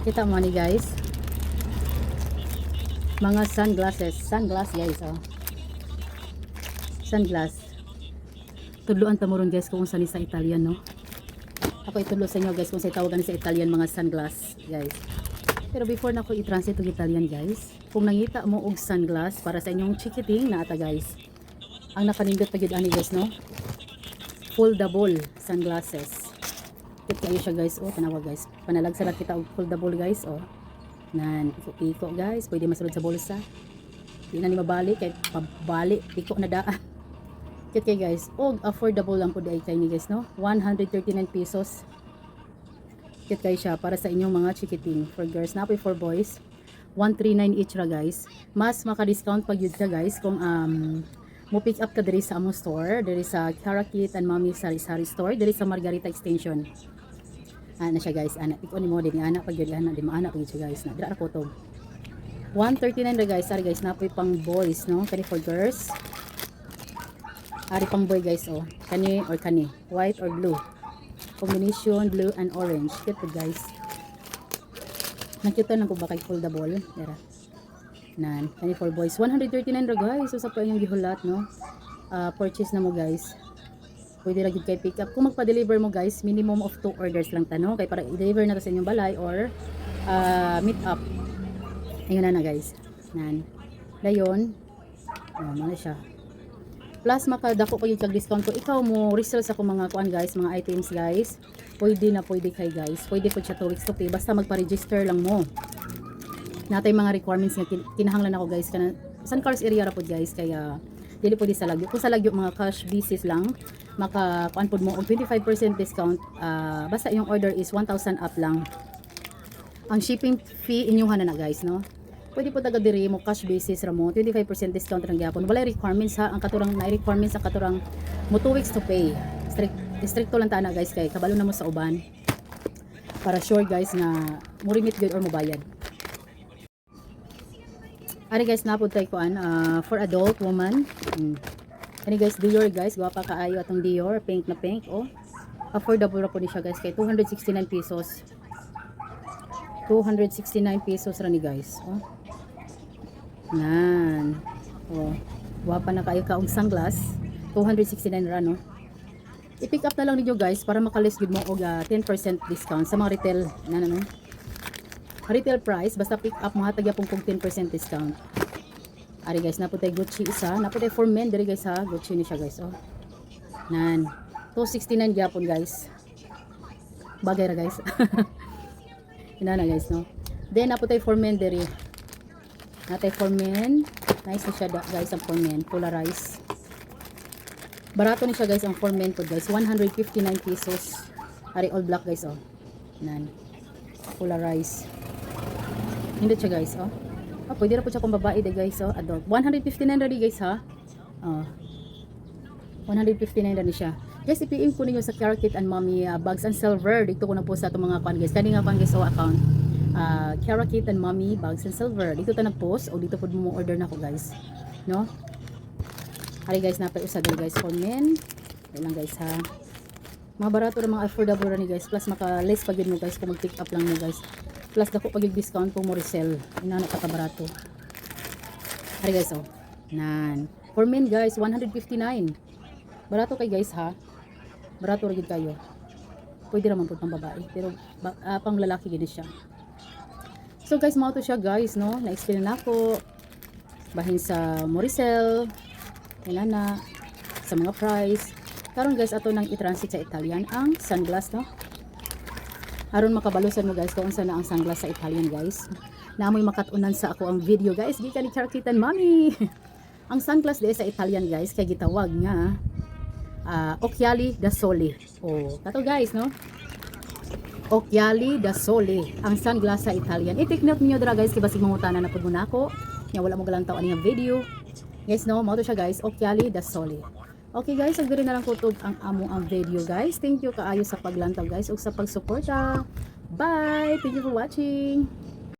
Kita mo ni, guys. Mga sunglasses. Sunglass, guys, oh. Sunglass. Tudloan ta mo ron, guys, kung unsa ni sa Italian, no? Ako itudlo sa inyo, guys, kung sa tawagan sa Italian mga sunglass, guys. Pero before na ko i-translate og Italian, guys, kung nangita mo og sunglass para sa inyong chikiting na ata, guys. Ang nakanindot pa gyud ani, guys, no? Foldable sunglasses. Cute kayo siya, guys, oh, tanawa, guys. Panalagsa lang kita og foldable, guys, oh. Nan, piko-piko, guys, pwede masulod sa bulsa. Di na ni mabali kay pabali, piko na daan. Cute kay, guys. Og affordable lang po diay kay ni, guys, no? 139 pesos. Cute kay siya para sa inyong mga chikiting. For girls, na for boys. 139 each ra, guys. Mas maka-discount pag yun ka, guys, kung mo pick up ka diri sa among store, diri sa Karakit and Mommy Sari Sari Store, diri sa Margarita Extension. Ana siya, guys, ana piko ni mo din ana pag yun ana di maana pag yun siya, guys, na dira ra ko to. 139 ra, guys, ari, guys, napoy pang boys, no? Kani for girls. Ari pang boy, guys, oh. Kani or kani, white or blue. Combination blue and orange. Cute po, guys. Nakita lang ko ba kay foldable? Dara. Nan, kani for boys. 139 ra, guys. So sa pa inyong gihulat, no? Ah, purchase na mo, guys. Pwede ra gyud kay pick up. Kung magpa-deliver mo, guys, minimum of 2 orders lang tano kay para i-deliver na to sa inyong balay or meet up. Ayun na na, guys. Nan. Dayon. Oh, mao na siya. Plus makadako ko yung kag discount ko. Ikaw mo resell sa akong mga kuan, guys, mga items, guys. Pwede na pwede kay, guys. Pwede po siya 2 weeks to pay basta magpa-register lang mo. Natay mga requirements nga kinahanglan ako, guys, kana San Carlos area ra pod, guys, kaya dili pwede sa lagyo. Kung sa lagyo, mga cash basis lang maka kuan pod mo og 25% discount, basta yung order is 1,000 up lang. Ang shipping fee inyuhan na na, guys, no? Pwede po taga diri mo cash basis ra mo, 25% discount ra gyapon. Walay requirements ha, ang katurang na requirements ang katurang mo 2 weeks to pay. Strict stricto lang ta na, guys, kay kabalo na mo sa uban. Para sure, guys, nga mo remit gyud or mo bayad. Ari, guys, napud tay kuan for adult woman. Kani, guys, Dior, guys, gwapa kaayo atong Dior, pink na pink, oh. Affordable ra po ni siya, guys, kay 269 pesos. 269 pesos ra ni, guys. Oh. Nan. Oh. Gwapa na kaayo ka og sunglass. 269 ra, no. I-pick up na lang ninyo, guys, para maka-less gud mo og 10% discount sa mga retail na no. Retail price basta pick up mo hatag yapon kog 10% discount. Ari, guys, naputay Gucci isa, naputay for men diri, guys, ha. Gucci ni siya, guys, oh. Nan. 269 gyapon, guys. Bagay ra, guys. Ina na, guys, no. Then naputay for men diri. Natay for men. Nice na siya guys, ang for men, polarized. Barato ni siya, guys, ang for men po, guys. 159 pesos. Ari all black, guys, oh. Nan. Polarized. Hindi siya, guys, oh. Ah, pwede ra po siya kung babae de, guys, oh, adult. 159 ra di, guys, ha. Oh. 159 ra ni siya. Guys, i-PM ko ninyo sa Karakit and Mommy Bags and Silver. Dito ko na po sa itong mga kuan, guys. Kani nga kuan, guys, oh, account. Karakit and Mommy Bags and Silver. Dito ta nag-post o dito po mo order na ko, guys. No? Ari, guys, napay usa diri, guys, for men. Wait lang, guys, ha. Mga barato ra, mga affordable ra ni, guys. Plus maka less pa gyud mo, guys, kung mag-pick up lang mo, guys. Plus dako pa gyud discount kung mo resell. Inana ka barato. Ari, guys, oh. Nan. For men, guys, 159. Barato kay, guys, ha. Barato ra gyud kayo. Pwede raman pud pang babae, pero pang lalaki gid siya. So guys, mao to siya, guys, no? Na-explain na ako bahin sa mo-resell, inana sa mga price. Karon, guys, ato nang i-translate sa Italian ang sunglass, no? Aron makabalusan mo, guys, kung unsa na ang sunglass sa Italian, guys. Naamoy makat-unan sa ako ang video, guys, gikan ni Karakitan Mami. Ang sunglass di sa Italian, guys, kay gitawag nga occhiali da sole. Oh, kato, guys, no? Occhiali da sole, ang sunglass sa Italian. I-take note niyo dira, guys, kay basig mangutana na pud mo nako. Nya wala mo galantaw ani nga video. Guys, no, mao to siya, guys, occhiali da sole. Okay, guys, ag diri na lang kutog ang among ang video, guys. Thank you kaayo sa paglantaw, guys, ug sa pagsuporta. Bye. Thank you for watching.